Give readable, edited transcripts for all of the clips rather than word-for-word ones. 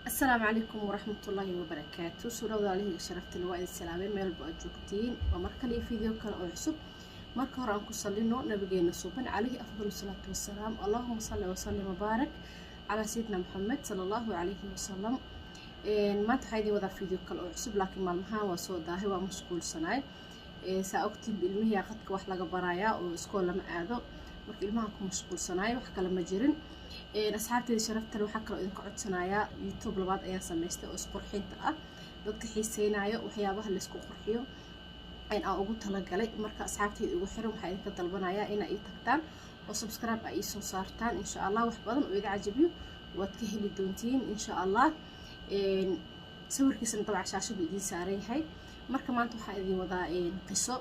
Asalaamu calaykum waraxmatullaahi wabarakaatu. Suurada alihiga sharafta waa idin salaamay meelba aad joogtiin. Waa mar kale iyo video kale oo cusub. Marka hore aan ku salino nabigeena suuban, calayhi afdalu salaatu wasalaam. Allahuma salli wasalim wabaarak calaa sayidina Maxamed sala Allahu calayhi wasalam. Maanta waxaa idin wadaa video kale oo cusub, laakiin maalmahan waa soo daahay, waa mashquulsanaay. Saa ogtiin, ilmihii qadka wax laga barayaa oo iskool lama aado, marka ilmaha ku mashquulsanaay, wax kale ma jirin. Asxaabteeda sharaftale, waxaa kaloo idinka codsanayaa, YouTube labaad ayaan samaystay oo isqurxinta ah, dadka xiiseynayo waxyaabaha laysku qurxiyo aan ugu talagalay. Marka asxaabteyda ugu xiran, waxaa idinka dalbanayaa inaa ii tagtaan oo subscribe aa iisoo saartaan. Insha Allah wax badan oo idin cajabiyo waad ka heli doontiin, insha Allah. Sawirkiisana dabcan shaashadu idiin saaran yahay. Marka maanta waxaa idin wadaa qiso.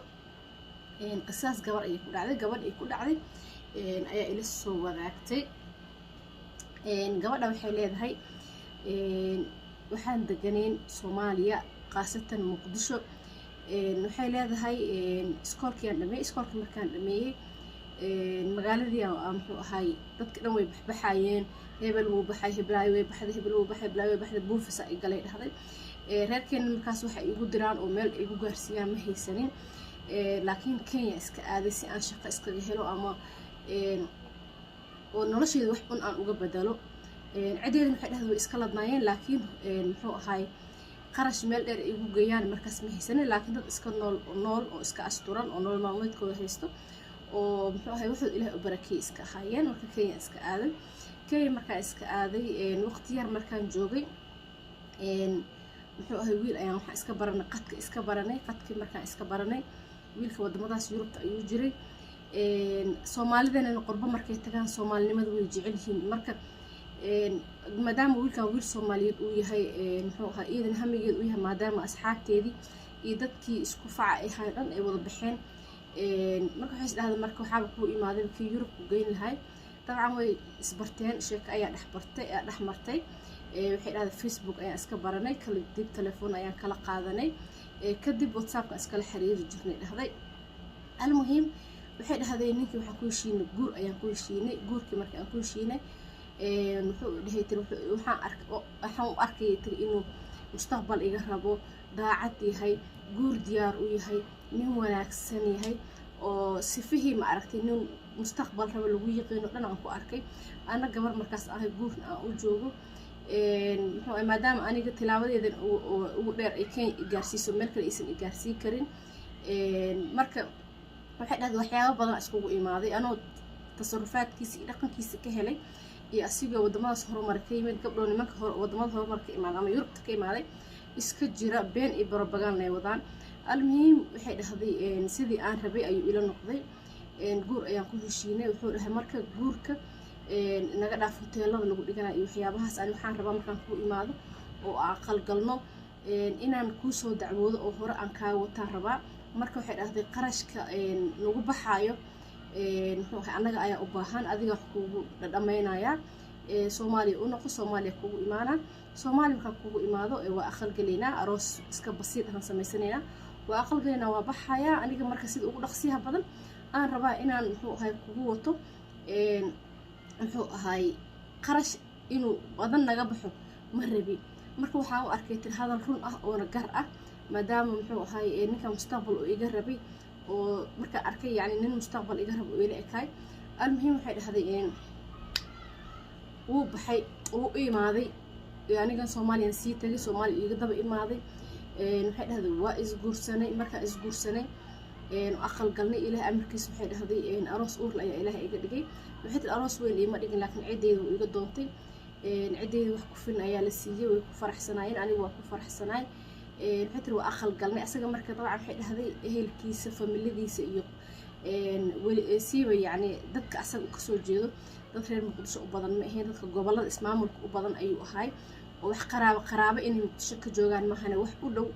Qisadaas gabar ayay ku dhacday, gabadh ay ku dhacday ayaa ila soo wadaagtay. Gabadha waxay leedahay, waxaan deganeyn Soomaaliya, khaasatan Muqdisho. Waxay leedahay, iskoolkii aan dhameeyey, iskoolkii markaan dhameeyey, magaaladii muxuu ahay, dadka dhan way baxbaxayeen. Hebel wuu baxay, heblaayo way baxday, hebel wuu baxay, heblaayo way baxday. Buufisa ay galay dhahday. Reerkeena markaas waxay igu diraan oo meel igu gaarsiiyaan ma haysanin, laakiin Kenya iska aaday si aan shaqo iskaga helo ama oo nolosheeda wax un aan uga bedelo. Ciddeedana waxay dhahday way iska ladnaayeen, laakiin muxuu ahay, qarash meel dheer igu geeyaan markaas ma haysanin, laakiin dad iska nool nool oo iska asturan oo nolol maalmeedkooda haysto oo muxuu ahay, wuxuu Ilaah u barakeeyey iska ahaayeen. Marka Kenya iska aaday. Kenya markaan iska aaday, waqti yar markaan joogay, muxuu ahay, wiil ayaan waxaan iska baranay qadka, iska baranay qadkii. Markaan iska baranay wiilka, wadamadaas Yurubta ayuu jiray. Soomaalidana qurbo markay tagaan soomaalinimada way jecel yihiin. Marka maadaama wiilkan wiil Soomaaliyeed uu yahay, muxuu ahaa, iidan hamigeed uu yahay, maadaama asxaabteedii iyo dadkii isku faca ay ahayn dhan ay wada baxeen, marka waxay isdhahday, marka waxaaba kuu imaaday kii Yurub ku geyn lahay. Dabcan way isbarteen, sheeko ayaa dhexbartay, dhex martay. Waxay dhahday, Facebook ayaan iska baranay, kala dib telefoon ayaan kala qaadanay, kadib WhatsAppka iskala xiriiri jirnay dhahday. Almuhiim, waxay dhahday, ninkii waxaan ku heshiinay guur ayaan ku heshiinay. Guurkii markii aan ku heshiinay, wuxuu dhahay tiri, waxaan ark waxaan u arkayay tiri inuu mustaqbal iga rabo, daacad yahay, guur diyaar u yahay, nin wanaagsan yahay, oo sifihii ma aragtay nin mustaqbal rabo lagu yiqiino dhan aan ku arkay. Ana gabar markaas ahay, guurna aan u joogo, muxuu, maadaama aniga tilaabadeedan ugu dheer ay Kenya igaarsiiso, meel kale aysan igaarsiin karin. Marka waxay dhahday, waxyaabo badan iskugu imaaday, anoo tasarufaadkiisa iyo dhaqankiisa ka helay iyo asigoo wadamadaas horumar ka yimid. Gabdhoo nimanka wadamada horumar ka imaaday ama Yurubta ka imaaday iska jira been iyo propaganda ay wadaan. Almuhiim, waxay dhahday, sidii aan rabay ayuu ila noqday. Guur ayaan ku heshiinay. Wuxuu dhahay, marka guurka naga dhaaf hoteelada lagu dhiganayo iyo waxyaabahaas, ani waxaan rabaa markaan kuu imaado oo aan qalgalno inaan kuusoo dacwoodo oo hore aan kaaga wataan rabaa. Marka waxay dhahday, qarashka nagu baxaayo, muxuu ahay, annaga ayaa u baahan, adiga wax kuugu dhadhamaynayaa. Soomaaliya u noqo, Soomaaliya kugu imaanaa. Soomaaliya markaan kugu imaado, waa aqalgelaynaa, aroos iska basiid ahaan samaysanaynaa, waa aqalgelaynaa, waa baxayaa. Aniga marka sida ugu dhaqsiyaha badan aan rabaa inaan muxuu ahay kugu wato. Muxuu ahay, qarash inuu badan naga baxo ma rabi. Marka waxaan u arkay tir hadal run ah oona gar ah, maadaama muxuu ahay, ninka mustaqbal oo iga rabay, oo markaan arkay yani nin mustaqbal iga rabo oo ila ekaay. Almuhiim, waxay dhahday, wuu baxay, wuu u imaaday. Anigan Soomaaliyan sii tagay, Soomaaliya iiga daba imaaday. Waxay dhahday, waa isguursanay. Markaan isguursanay, aqal galnay, Ilaah amarkiis, waxay dhahday, aroos uurla ayaa Ilaah iga dhigay. Waxay tiri, aroos weyn iima dhigin, laakiin ciddeyda wuu iga doontay. Ciddeyda wax ku filan ayaa la siiyey, way ku faraxsanaayeen, anigu waa ku faraxsanaay. Waxay tiri, waa aqal galnay. Asaga marka dabcan, waxay dhahday, ehelkiisa, familiadiisa iyo siiba yacni dadka asaga kasoo jeedo, dad reer Muqdisho u badan ma ahayn, dadka gobolada ismaamulka u badan ayuu ahay, oo wax qaraabo qaraabo inay Muqdisho ka joogaan mahane, wax u dhow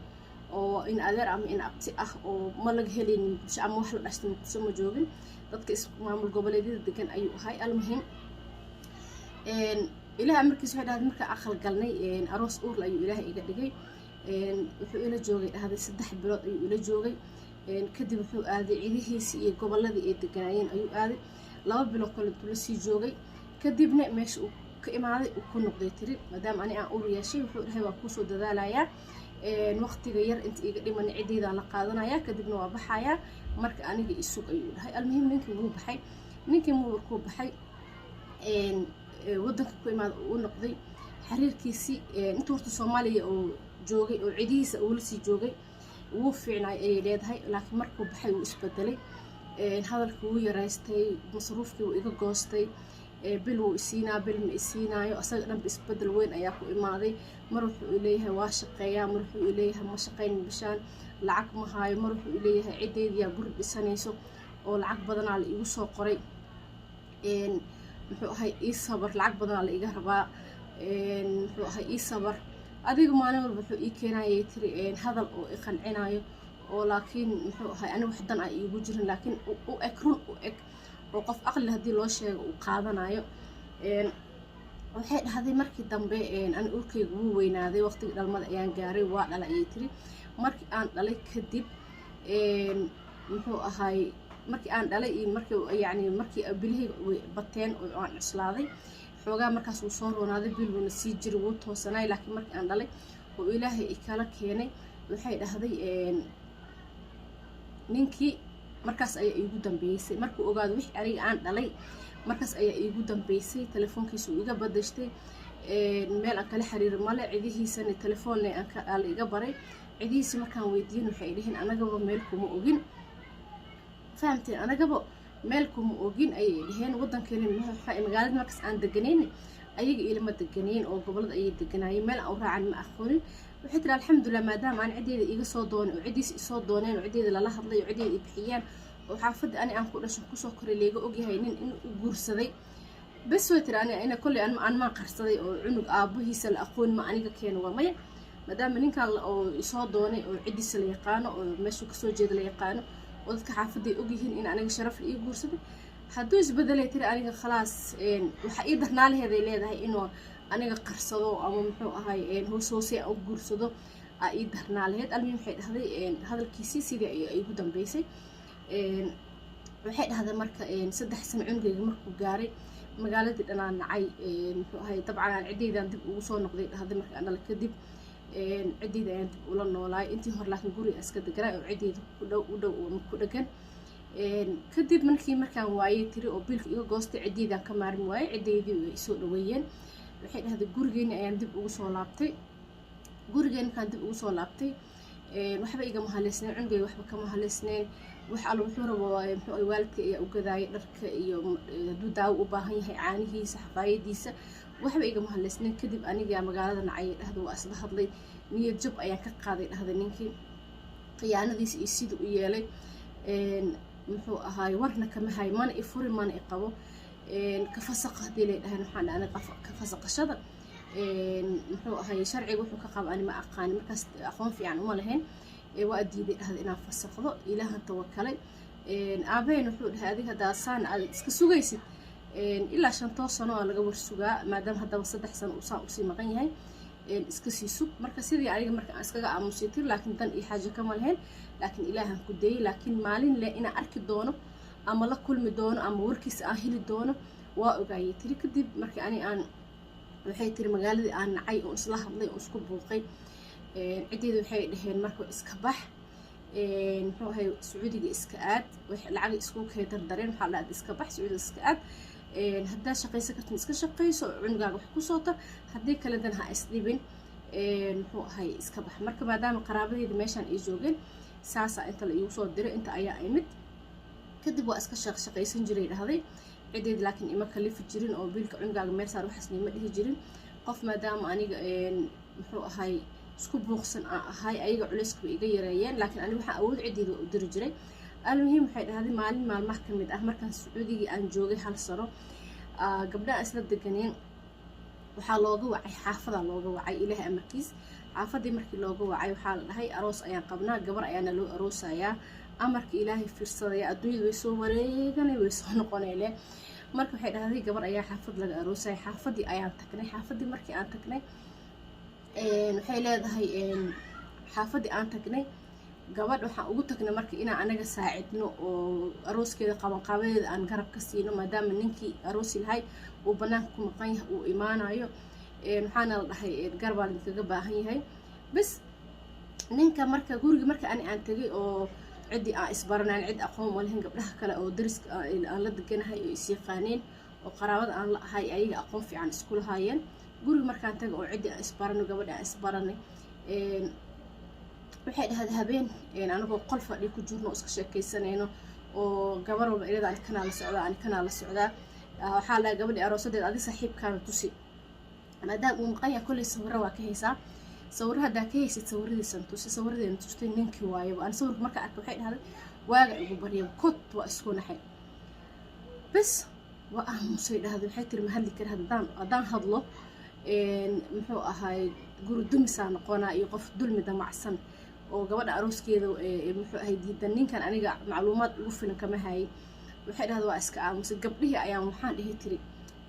oo in adeer ama in abti ah oo ma laga helin Muqdisho ama wax la dhashtay Muqdisho ma joogin. Dadka ismaamul goboleedyada degan ayuu ahay. Almuhim, Ilaah amarkiis, waxay dhahday, markaa aqal galnay, aroos uurla ayuu Ilaah iga dhigay. Wuxuu ila joogay, dhahday, 3 bilood ayuu ila joogay. Kadib wuxuu aaday cidihiisii iyo goboladii ay deganaayeen ayuu aaday. 2 bilood kale intuu la sii joogay, kadibna meesha uu ka imaaday uu ku noqday tiri, maadaama ani aan ur yeeshay. Wuxuu dhahay waa kuusoo dadaalayaa waqtiga yar inta iga dhiman, ciddeydaa la qaadanayaa, kadibna waa baxayaa, marka aniga isug ayuu dhahay. Almuhim, ninkii wuu baxay. Ninkii markuu baxay wadanka ku imaada uu noqday, xiriirkiisii intuu horta Soomaaliya oo joogay oo cidihiisa uula sii joogay wuu fiicnaay ayay leedahay, laakiin markuu baxay wuu isbedelay. Hadalkii wuu yaraystay, masruufkii wuu iga goostay, bil wuu isiinaa, bil ma isiinaayo. Asaga dhanba isbedel weyn ayaa ku imaaday. Mar wuxuu leeyahay waa shaqeeyaa, mar wuxuu leeyahay ma shaqayn bishaan, lacag ma haayo, mar wuxuu leeyahay ciddeydiyaa guri dhisanayso oo lacag badanaa la igu soo qoray, muxuu ahay ii sabar, lacag badanaa la iga rabaa, muxuu ahay ii sabar adiga. Maalin walba wuxuu ii keenayay tiri hadal oo i qancinayo oo laakiin muxuu ahay ani wax dan ah iigu jirin, laakiin u eg run u eg oo qof aqli haddii loo sheego uu qaadanayo. Waxay dhahday markii dambe ani uurkayga wuu weynaaday, waqtigii dhalmada ayaan gaaray, waa dhalay ayay tiri. Markii aan dhalay kadib, muxuu ahay, markii aan dhalay iyo markii yacni markii bilihii bateen oo aan cuslaaday xoogaa, markaas wuu soo roonaaday, bil wuuna sii jiray, wuu toosanay. Laakiin markii aan dhalay oo Ilaahay ikala keenay, waxay dhahday ninkii markaas ayaa iigu dambeysay markuu ogaado wixii aniga aan dhalay, markaas ayaa iigu dambeysay. Telefoonkiisa uu iga badashtay, meel aan kala xiriiri male, cidihiisana telefoonna la iga baray. Cidihiisa markaan weydiin waxay dhaheen anagaba meel kuma ogin, fahamteen, anagaba meel kuma ogin ayay dhaheen. Wadankeena magaalada markaas aan deganayn ayaga ilama deganayn oo gobolada ayay deganaayeen, meel aan u raacan ma aqoonin. Waxay tiri alxamdulilah, maadaama aan ciddeeda iga soo doonay oo ciddiisa isoo dooneen oo ciddeeda lala hadlay oo ciddeeda i bixiyaan oo xaafadda ani aan ku dhasho kusoo koray leega ogyahay nin in u guursaday bes. Way tiri ani ina kolley aan maan qarsaday oo cunug aabahiisa la aqoon ma aniga keeno, waa maya. Maadaama ninkan oo isoo doonay oo ciddiisa la yaqaano oo meeshuu kasoo jeeda la yaqaano oo dadka xaafadday ogyihiin in aniga sharaf la ii guursaday, hadduu isbedelay tiri aniga khalaas. Waxaa ii darnaa laheeday leedahay inuu aniga qarsado ama muxuu ahay hoos hoose aan u guursado aa ii darnaa laheyd. Almuhim, waxay dhahday hadalkiisii sidii ay igu dambeysay. Waxay dhahday marka 3 sano cunugayga markuu gaaray, magaaladii dhanaan nacay, muxuu ahay, dabcan aan ciddaydan dib ugu soo noqday dhahday. Marka aan dhalay kadib ciddayda ayaan dib ula noolaay, intii hore laakiin guriga iska deganaa oo ciddayda ku dhow u dhow oo ku dhegan. Kadib markii markaan waayay tiri oo biilka iga goostay, ciddeydaan ka maarmi waayay, ciddeydii way isoo dhaweeyeen. Waxay dhahday gurigeeni ayaan dib ugu soo laabtay. Gurigeen markaan dib ugu soo laabtay waxba igama haleysneen, cunugayga waxba kama haleysneen. Wax alla wuxuu rabo muxuu waalidka ayaa u gadaayay, dharka iyo hadduu daawo u baahan yahay, caanihiisa, xafaayadiisa, waxba igama haleysneen. Kadib aniga magaalada nacayay dhahda, waa isla hadlay, niyad jab ayaan ka qaaday dhahday ninkii khiyaanadiisa iyo siduu u yeelay. Muxuu ahaay, warna kama hay, mana i furi, mana i qabo, ka fasaqa haddii lay dhahan waxaan dhahay ka fasaqashada muxuu ahay sharciga wuxuu ka qaba ani ma aqaani, markaas aqoon fiican uma lahayn. Waa diiday dhahda inaan fasaqdo, Ilaahan tawakalay. Aabaheen wuxuu dhahay adiga haddaa saan aad iska sugaysid ilaa 5too sano aa laga warsugaa, maadaama haddaba 3 sano uu saan usii maqan yahay, iska sii sug. Marka sidii aniga marka aan iskaga aamusay tir, laakiin dan iyo xaajo kama lahayn, laakiin Ilaahan ku dayay, laakiin maalin leh inaan arki doono ama la kulmi doono ama warkiisa aan heli doono waa ogaayay tiri. Kadib markii ani aan waxay tiri magaaladii aan nacay oo isla hadlay oo isku buuqay, ciddeyda waxay dhaheen marka iska bax, muxuu ahay, Sacuudiga iska aad, lacag isku kay dardareen. Waxaa la iska bax, Sacuudiga iska aad, haddaad shaqaysan kartin iska shaqayso, cunugaaga wax kusoo tar, haddii kale dan ha isdhibin, muxuu ahay, iska bax. Marka maadaama qaraabadeeda meeshaan ay joogeen, saasaa inta la iigu soo diray, inta ayaa imid. Kadib waa iska shaqaysan jiray dhahday ciddeed, laakiin ima kalifi jirin oo biilka cunugaaga meel saar waxaasna ima dhihi jirin. Qof maadaama aniga muxuu ahay isku buuqsan aan ahay, ayaga culayska way iga yareeyeen, laakiin aniga waxaan awood ciddeeda waa u diri jiray. Almuhiim, waxay dhahday maalin maalmaha ka mid ah markaan Sacuudigii aan joogay hal sano, gabdhaha isla deganeen waxaa looga wacay xaafadaa looga wacay. Ilaahay amarkiis, xaafadii markii looga wacay waxaa la dhahay aroos ayaan qabnaa, gabar ayaana loo aroosayaa. Amarka Ilaahay fiirsadaya, adduunyada way soo wareeganay, way soo noqonayle. Marka waxay dhahday gabar ayaa xaafad laga aroosaya, xaafadii ayaan tagnay. Xaafadii markii aan tagnay, waxay leedahay xaafadii aan tagnay Gabadh waxaan ugu tagnay marka inaan anaga saacidno oo arooskeeda qabanqaabadeeda aan garab ka siino, maadaama ninkii aroosi lahay uu banaanka ku maqan yahay, uu imaanayo. Waxaana la dhahay garbaa lidinkaga baahan yahay. Bas ninka marka guriga marka ani aan tegay oo ciddii aan isbaranaan, cid aqoon ma lahayn, gabdhaha kale oo dariska aan la deganahay oo is yaqaaneen oo qaraabada aan la ahay ayaga aqoon fiican isku lahaayeen. Guriga markaan tagay oo ciddii aan isbarano, gabadha aan isbaranay, waxay dhahday habeen anagoo qol fadhi ku jirno oo iska sheekaysanayno oo gabar walba iyada ani kanaa la socdaa, ani kanaa la socdaa, waxaa la gabadhii aroosadeed adi saaxiibkaana tusi, maadaama uu maqan yahay kolley sawirro waa ka haysaa, sawirro haddaa ka haysid sawiradiisan tusi. Sawiradeena tustay, ninkii waayaba. Ani sawirka marka arkay, waxay dhahday, waaga igu baryaba kod waa isku naxay. Bas waa aamusay dhahday. Waxay tiri ma hadli kara, haddaan hadlo muxuu ahaay guri dumisaa noqonaa iyo qof dulmi damacsan oo gabadha arooskeeda muxuu ahay diidan. Ninkan aniga macluumaad ugu filan kama hayay. Waxay dhahday waa iska aamusay. Gabdhihii ayaan waxaan dhihi tiri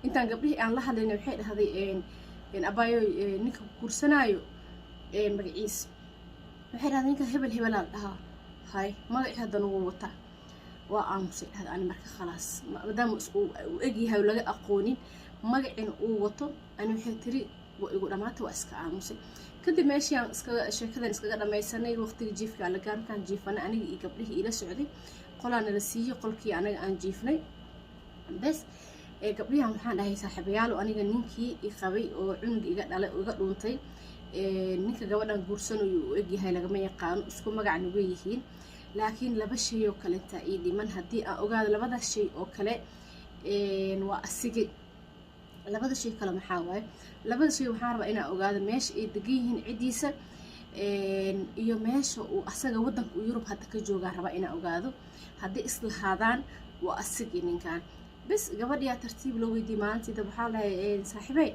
intaan gabdhihii aan la hadlayna, waxay dhahday, abaayo, ninka guursanaayo magaciis? Waxay dhahday ninka hebel hebelaa la dhahaa. Hay, magacii haddana wuu wataa. Waa aamusay dhahday ani marka khalaas, maadaama uu egyahay oo laga aqoonin, magacina uu wato, ani waxay tiri waa igu dhamaatay, waa iska aamusay. Kadib meeshii aan iskaga sheekadan iskaga dhamaysanay, waqtigii jiifka la gaar. Markaan jiifanay aniga iyo gabdhihii ila socday, qolaa nala siiyey, qolkii anaga aan jiifnay. Bes gabdhihan waxaan dhahay, saaxiibayaalo, aniga ninkii i qabay oo cunug iga dhalay oo iga dhuuntay, ninka gabadhan guursanayo uu egyahay, lagama yaqaano, isku magacna way yihiin, laakiin laba shay oo kale intaa ii dhiman. Haddii aan ogaado labadaas shay oo kale, waa asigay. Labada shay kale maxaa waaye? Labada shay waxaan rabaa inaan ogaado meesha ay degan yihiin ciddiisa iyo meesha uu asaga waddanka uu Yurub hadda ka joogaan rabaa inaan ogaado. Haddii islahaadaan waa asigii ninkan. Bes gabadhiyaa tartiib loo weydiiyey maalintii dab. Waxaa lahay, saaxiibey,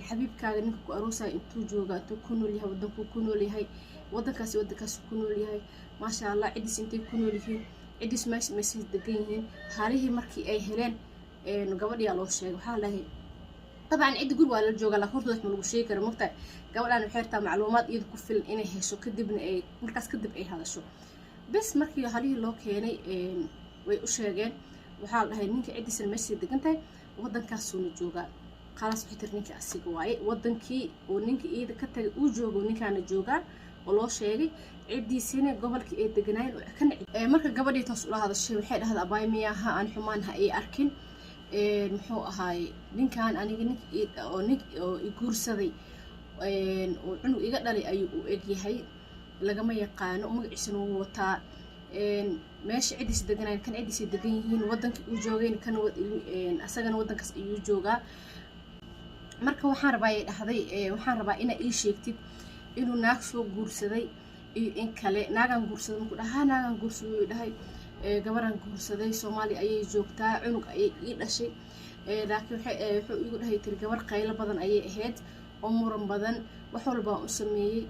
xabiibkaaga ninka ku aroosaya intuu jooga, intuu ku nool yahay, waddankuu ku nool yahay, waddankaasi waddankaasi ku nool yahay, maasha Allah, ciddiis intay ku nool yihiin, ciddiis meesha meeshay degan yihiin? Halihii markii ay heleen gabadhiyaa loo sheegay. Waxaa lahay dabcan ciddi guri waa la joogaa, laakiin hortooda wax ma lagu sheegi kara, mogtahay. Gabadhaan waxay rabtaa macluumaad iyada ku filan inay hesho, kadibna ay markaas kadib ay hadasho. Bes markii halihii loo keenay way u sheegeen. Waxaa la dhahay ninka ciddiisana meeshay degan tahay, waddankaasuuna joogaa. Khalaas, waxay tiri ninka asiga waaye. Waddankii uu ninka iyada ka tagay uu joogo ninkaana joogaa oo loo sheegay, ciddiisiina gobolkii ay deganaayeen oo ka nici. Marka gabadhii toos ula hadashay, waxay dhahday, abaay, miyaaha aan xumaan ha ii arkin, muxuu ahaay ninkan aniga nink oo nin oo i guursaday oo cunug iga dhalay ayuu u egyahay, lagama yaqaano, magaciisana wuu wataa, meesha ciddiisa deganaayeen kan ciddiisa degan yihiin, waddankii uu joogayna kan asagana waddankaas ayuu joogaa. Marka waxaan rabaa, ay dhahday, waxaan rabaa inaa ii sheegtid inuu naag soo guursaday iyo in kale. Naagaan guursaday markuu dhahaa, naagaan guursaday uu dhahay, gabaraan guursaday, Soomaaliya ayay joogtaa, cunug ayay ii dhashay, laakiin wuxuu igu dhahay tiri gabar qaylo badan ayay ahayd oo muran badan, wax walbaan u sameeyey,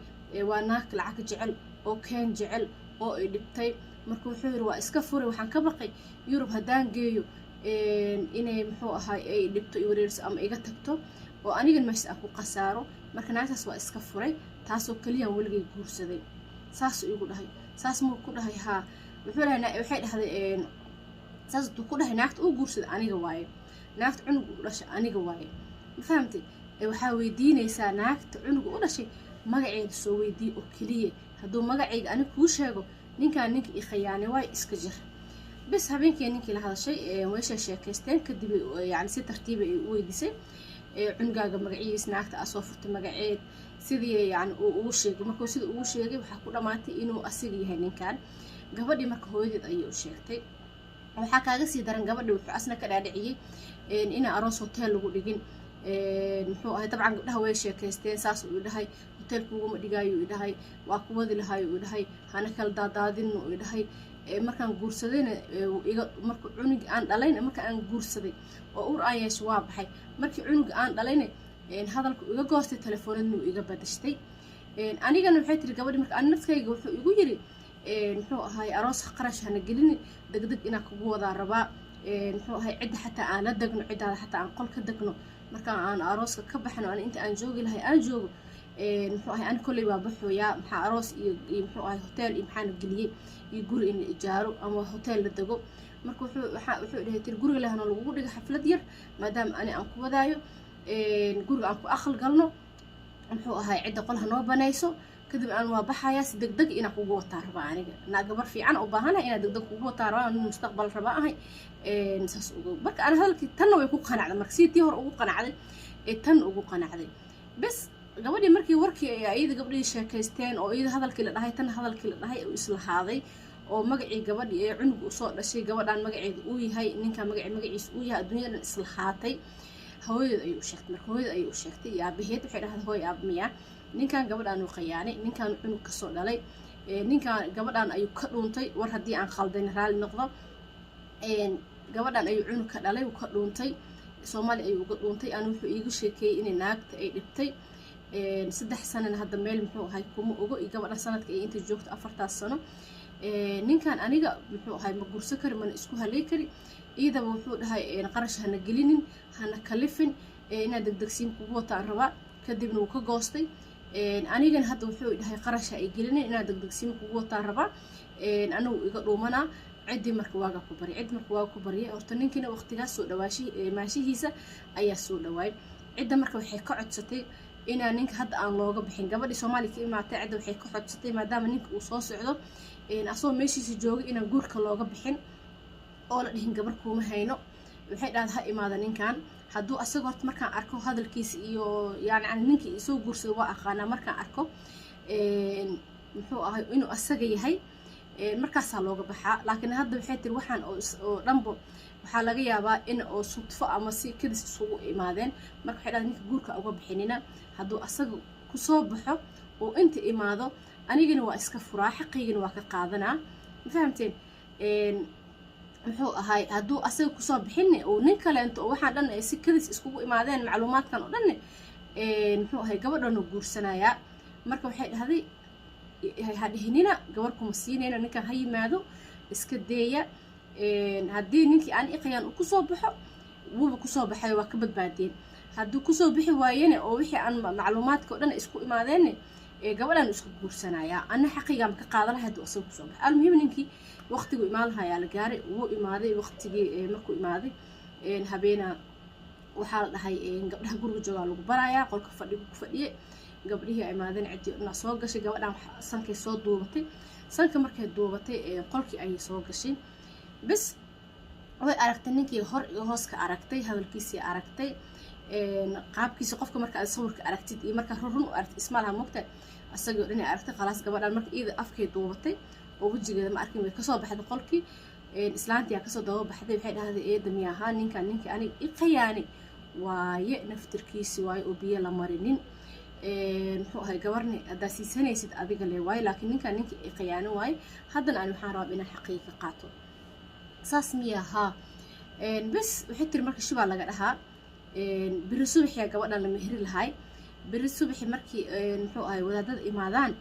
waa naag lacag jecel oo keen jecel oo ay dhibtay. Marka wuxuu yidhi waa iska furay, waxaan ka baqay Yurub haddaan geeyo inay muxuu ahaay ay dhibto iyo wareeriso ama iga tagto oo anigan meesha aan ku khasaaro. Marka naagtaas waa iska furay, taasoo keliyaan weligay guursaday, saasuu igu dhahay. Saas muu ku dhahay? Haa. Wuxuu dhahay, waxay dhahday, saas hadduu ku dhahay, naagta uu guursaday aniga waaye, naagta cunuga u dhashay aniga waaye, ma fahamtay? Waxaa weydiinaysaa naagta cunuga u dhashay magaceeda, soo weydiiye oo keliya. Hadduu magacayga aniga kuu sheego, ninkaan ninka i khayaanay waayo, iska jir. Bes habeenkii ninkii la hadashay, weeshay sheekaysteen. Kadib yani si tartiiba ay u weydiisay cunugaaga magaciis, naagta aa soo furtay magaceed, sidii yani uu ugu sheegay. Markuu sida ugu sheegay, waxaa ku dhamaatay inuu asiga yahay ninkan. Gabadhii marka hooyadeed ayay u sheegtay. Waxaa kaaga sii daran, gabadhi wuxuu asna ka dhaadhiciyey inaan aroos hotel lagu dhigin. Muxuu ahay, dabcan gabdhaha way sheekaysteen, saas uu dhahay, hotelkuuguma dhigaayo uu dhahay, waa ku wadi lahayo uu dhahay, hana kala daadaadin uu dhahay. Markaan guursadayna iga marka cunug aan dhalayna, marka aan guursaday oo ur aan yeesho waa baxay, markii cunug aan dhalayna hadalku iga goostay, telefoonadna uu iga badashtay. Anigana waxay tiri gabadhi, marka ani naftkayga wuxuu igu yiri, muxuu ahay, aroos qarash hana gelin, degdeg inaan kugu wadaa rabaa, muxuu ahay, cidda xataa aan la degno, ciddaada xataa aan qol ka degno, marka aan arooska ka baxno, ani inta aan joogi lahay aan joogo. Muxuu ahay, ani kolley waa baxooyaa, maxaa aroos iyo muxuu ahay hotel iyo maxaana geliyey iyo guri in la ijaaro ama hotel la dego? Marka wuxuu dhahay tiri, guriga lehna lagugu dhigo xaflad yar, maadaama ani aan ku wadaayo guriga, aan ku aqal galno, muxuu ahay, cidda qol ha noo banayso. Kadib aan waa baxayaa, si deg deg inaan kugu wataa rabaa. Aniga naa gabar fiican u baahanahay, inaan deg deg kugu wataa rabaa, nin mustaqbal rabaa ahay, saas ugu. Marka ana hadalkii tanna way ku qanacday. Marka sidii tii hore ugu qanacday ee tan ugu qanacday. Bes, gabadhii markii warkii ay iyada gabdhihii sheekaysteen oo iyada hadalkii la dhahay, tan hadalkii la dhahay, uu islahaaday oo magacii gabadhii ee cunug usoo dhashay gabadhan magaceeda uu yahay, ninka magaciisa uu yahay, adduunyada dhan islahaatay, hooyadeed ayuu u sheegtay. Marka hooyada ayuu u sheegtay iyo aabaheed. Waxay dhahday, hooy, aab miya, ninkan gabadhaan uu khayaanay, ninkan cunug kasoo dhalay, ninkan gabadhaan ayuu ka dhuuntay. War haddii aan khaldan raali noqdo. Gabadhan ayuu cunug ka dhalay, uu ka dhuuntay, Soomaaliya ayuu uga dhuuntay. Ani wuxuu iiga sheekeeyey inay naagta ay dhibtay 3 sanana hadda meel muxuu ahay kuma ogo, iyo gabadhan sanadka ay inta joogto 4taas sano. Ninkan aniga muxuu ahay ma guursan kari, mana isku halay kari. Iidaba wuxuu dhahay, qarash hana gelinin, hana kalifin, inaad degdegsiin kugu wataan rabaa. Kadibna wuu ka goostay. Anigana hadda wuxuu dhahay, qarash ha ay gelinin, inaad degdegsiin kugu wataan rabaa, anigu iga dhuumanaa. Ciddii marka waaga ku baryay, cid marka waaga ku baryay, horta ninkiina waqtigaas soo dhawaashi maashihiisa ayaa soo dhawaay. Cidda marka waxay ka codsatay inaan ninka hadda aan looga bixin. Gabadhii Soomaaliya ka imaatay cidda waxay ka codsatay, maadaama ninka uu soo socdo asagoo meeshiisa joogay, inaan guurka looga bixin oo la dhihin gabar kuuma hayno. Waxay dhahda, ha imaada ninkan, hadduu asaga horta markaan arko hadalkiisa iyo yani ninkii soo guursada waa aqaanaa, markaan arko muxuu ahay inuu asaga yahay, markaasaa looga baxaa. Laakiin hadda waxay tiri, waxaan oo dhanbo waxaa laga yaabaa in oo sudfo ama si kadis isugu imaadeen. Marka waxay dhahday, ninka guurka uga bixinina, hadduu asaga kusoo baxo oo inta imaado, anigana waa iska furaa, xaqiygana waa ka qaadanaa. Ma fahamteen? Muxuu ahay, hadduu asaga kusoo bixinne oo nin kaleento oo waxaan dhan si kadis iskugu imaadeen, macluumaadkan oo dhanne, muxuu ahay, gabadhanu guursanayaa. Marka waxay dhahday, ha dhihinina gabar kuma siinayno, ninkan ha yimaado, iska deeya. Haddii ninkii aan iqayaan uu kusoo baxo, wuuba kusoo baxay, waa ka badbaadeen. Hadduu kusoo bixi waayene oo wixii aan macluumaadka o dhan isku imaadeenne, gabadhan isku guursanayaa, ana xaqigaan ka qaadan lahay hadduu asaga kusoo baxo. Almuhim, ninkii waqtigu imaan lahaa ayaa la gaaray, wuu imaaday. Waqtigii markuu imaaday, habeena waxaa la dhahay, gabdhaha guriga joogaa lagu barayaa, qolka fadhigu ku fadhiyay. Gabdhihii ay imaadeen, ciddii o dhan soo gashay. Gabadhan sankay soo duubatay. Sanka markay duubatay, qolkii ayay soo gashay. Bes, way aragtay ninkii, hor iyo hoos ka aragtay, hadalkiisii aragtay, qaabkiisa. Qofka marka aad sawirka aragtid iyo markaa run u aragtid isma laha, mogta? Asagii o dhan ay aragtay, khalaas. Gabadhan marka iyada afkay duubatay oo wejigeeda ma arkin. Way kasoo baxday qolkii, islaantiyaa kasoo daba baxday. Waxay dhahday, eeda miya ahaa ninkan ninkii aniga i qayaani waaye, naftirkiisi waaye oo biyo la marinin, muxuu ahay, gabarne haddaa siisanaysid adiga le waaye, laakiin ninkan ninkii i qayaani waaye, haddana ani waxaan rabaa inaan xaqiiqa ka qaato. Saas miya? Haa. Bes, waxay tiri, marka shibaa laga dhahaa, beri subaxiyaa gabadhan la mehri lahay. Beri subaxi markii muxuu ahay wadaadada imaadaan,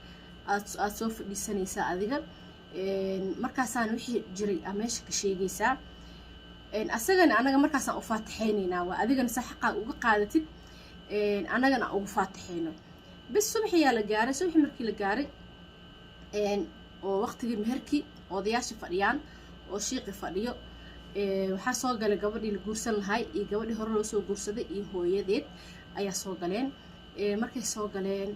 aad soo fadhiisanaysaa adiga, markaasaan wixii jiray aa meesha ka sheegaysaa. Asagana anaga markaasaan u faatixaynaynaa, waa adigana sa xaqaa uga qaadatid, annagana ugu faatixayno. Bes, subaxiyaa la gaaray. Subaxi markii la gaaray oo waqtigii meherkii odayaasha fadhiyaan oo shiiqi fadhiyo, waxaa soo galay gabadhii la guursan lahay iyo gabadhii hore loo soo guursaday iyo hooyadeed ayaa soo galeen. Markay soo galeen,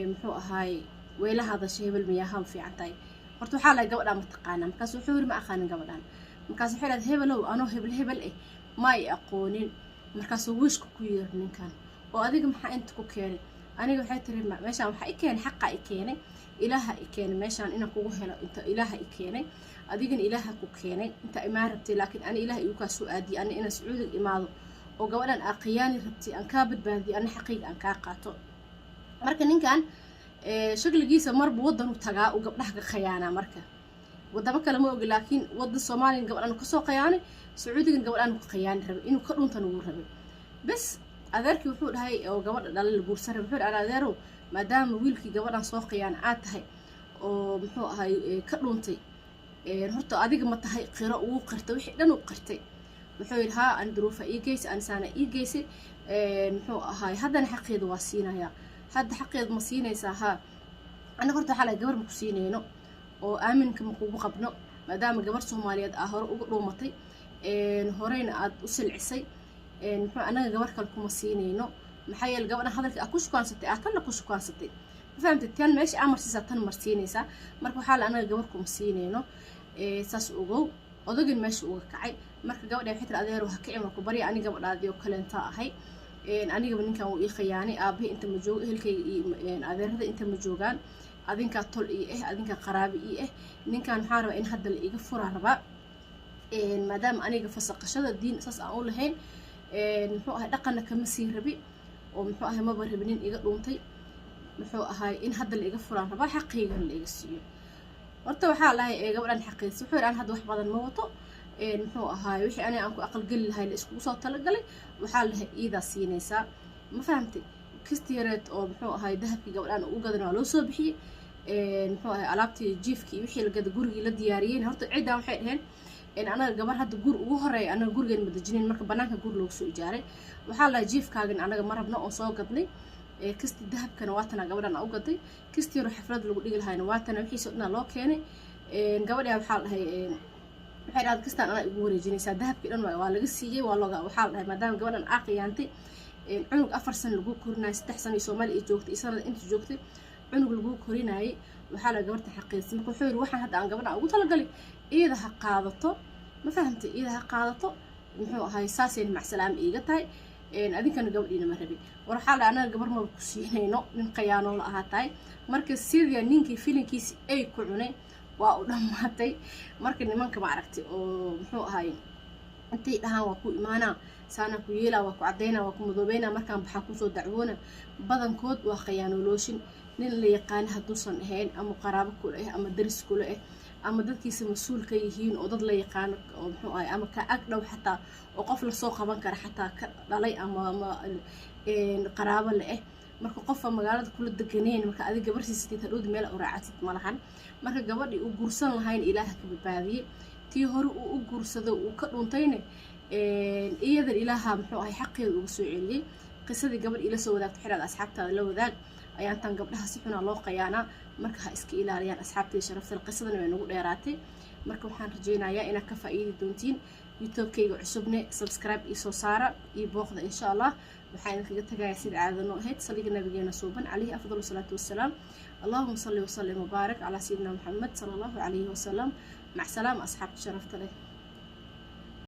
muxuu ahaay, wayla hadashay, hebel miyaaha, ma fiican tahay? Horta waxaa lahay, gabadhaan ma taqaanaa? Markaas wuxuu yiri, ma aqaanin gabadhaan. Markaas waxay dhahday, hebelow, anoo hebel hebel eh ma ay aqoonin? Markaasuu wiishka ku yeeri ninkan, oo adiga maxaa inta ku keenay? Aniga waxay tiri, meeshaan waxaa i keenay xaqa i keenay, ilaaha i keenay meeshaan inaan kugu helo, inta ilaaha i keenay, adigana ilaaha ku keenay, inta imaan rabtay, laakiin ani ilaah igu kaa soo aadiyay, ani inaan Sacuudiga imaado oo gabadhan aa khiyaani rabtay aan kaa badbaadiyo, ana xaqiiga aan kaa qaato. Marka ninkan shakligiisa marba waddan u tagaa uu gabdhaha ka khayaanaa. Marka wadamo kale ma ogi, laakiin wadan Soomaaliyan gabadhan kasoo khayaanay, Sacuudigan gabadhan ka khayaani rabay, inuu ka dhuntan ugu rabay. Bes, adeerkii wuxuu dhahay oo gabadha dhalay la guursan rabay, wuxuu dhahay, adeerow, maadaama wiilkii gabadhan soo khiyaana aad tahay oo muxuu ahay ka dhuntay, horta adiga ma tahay? Qiro ugu qirtay, wixii dhan u qirtay. Wuxuu yidhi, haa, an duruufa ii geysay, anisaana ii geysay, muxuu ahay, haddana xaqeeda waa siinayaa. Hadda xaqeed ma siinaysaa? Haa, annaga horta waxaa lahay gabar ma ku siinayno oo aaminka ma kugu qabno, maadaama gabar Soomaaliyeed aa hore uga dhuumatay, horeyna aad u silcisay. Muxuu, annaga gabar kale kuma siinayno. Maxaa yeele, gabadhan hadalka aa ku shukaansatay aa tanna ku shukaansatay, ma fahamtay? Tan meesha aa marsiisaa tan marsiinaysaa. Marka waxaa la annaga gabar kuma siinayno, saas ogow. Odagin meesha uga kacay. Marka gabadha waxay tiri: "Adeer, ha kicin, waa ku barya, ani gabadhaadii oo kaleentaa ahay. Anigaba ninkan wuu ii khiyaanay. Aabbahay inta ma joogo, ehelkayga iyo adeerada inta ma joogaan. Adinkaa tol ii ah, adinkaa qaraabi ii ah. Ninkan waxaan rabaa in hadda la iga furaa rabaa, maadaama aniga fasaqashada diin saas aan u lahayn, muxuu ahay, dhaqanna kama sii rabi oo muxuu ahay, maba rabi nin iga dhuuntay. Muxuu ahay, in hadda la iga furaan rabaa, xaqaygana la iga siiyo." Horta waxaa lahay gabadhan xaqiisa. Wuxuu yidhi: "Aan hadda wax badan ma wato. Muxuu ahaay, wixii aniga aan ku aqalgeli lahay la iskugu soo talagalay." Waxaa lahay iidaa siinaysaa, ma fahamtay? Kisti yareed oo muxuu ahay dahabkii gabadhaan u gadan waa loo soo bixiyey. Muxuu ahay, alaabtii jiifkii wixii la gada, gurigii la diyaariyeen. Horta ciddan waxay dhaheen in anaga gabar hadda gur ugu horeeya anaga gurigeen ma dejinin. Marka banaanka gur loogu soo ijaaray. Waxaa lahay jiifkaagin anaga ma rabno oo soo gadnay. Kisti dahabkana waatana gabadhan u gaday. Kisti yaro xaflad lagu dhigi lahayna waatana. Wixiisoo dhanaa loo keenay gabadhaa. Waxaa la dhahay, waxay dhahday: "Kistaan anaa igu wareejinaysaa." Dahabkii dhan waa laga siiyey, waa looga. Waxaa la dhahay, maadaama gabadhan aa qiyaantay, cunug 4 sano lagu korinayo, 3 sano iyo Soomaaliya ay joogtay iyo sanada inta joogtay cunug lagu korinaayay, waxaa la gabarta xaqiisay. Marka wuxuu yidhi: "Waxaan hadda aan gabadhan ugu talagalay iyada ha qaadato, ma fahamtay? Iyada ha qaadato. Muxuu ahay, saasayna macsalaama iiga tahay. Adinkana gabadhiina ma rabin." War waxaa la anaga gabar maba ku siinayno, nin qayaanoo la ahaa tahay. Marka sidii ninkii filinkiisi ay ku cunay waa u dhammaatay. Marka nimanka ma aragtay oo muxuu ahay, intay dhahaan waa ku imaanaa, saana ku yeelaa, waa ku caddaynaa, waa ku madoobeynaa, markaan baxaa kusoo dacwoona, badankood waa khayaanolooshin. Nin la yaqaana hadduusan ahayn, ama qaraabo kula ah, ama daris kula ah, ama dadkiisa mas-uul ka yihiin oo dad la yaqaano oo muxuu ahay, ama ka ag dhow xataa oo qof lasoo qaban kara xataa ka dhalay ama qaraabo la ah. Marka qofa magaalada kula deganeyn, marka adig gabar siisatid, hadhowda meel u raacatid ma lahan. Marka gabadhii uu guursan lahayn Ilaaha ka badbaadiyey. Tii hore uu u guursado uu ka dhuntayne, iyadan Ilaaha muxuu ahay xaqeeda uga soo celiyey. Qisadii gabadh ila soo wadaagto xiraad asxaabtaada la wadaag. Ayaantan gabdhaha si xunaa loo qayaanaa, marka ha iska ilaaliyaan asxaabtayda sharafta. Qisadana way nagu dheeraatay. Marka waxaan rajeynayaa inaad ka faa'iidi doontiin. YouTube-kayga cusubne subscribe iyo soo saara iyo booqda, insha Allah. Waxaan idinkaga tagayaa sida caadada noo ahayd saliga nabigeena suuban calayhi afdal salaatu wassalaam. Allahuma salli wasallim wabaarik calaa sayidina Maxamed sala Allahu calayhi wasalam. Mac salaama, asxaabta sharafta leh.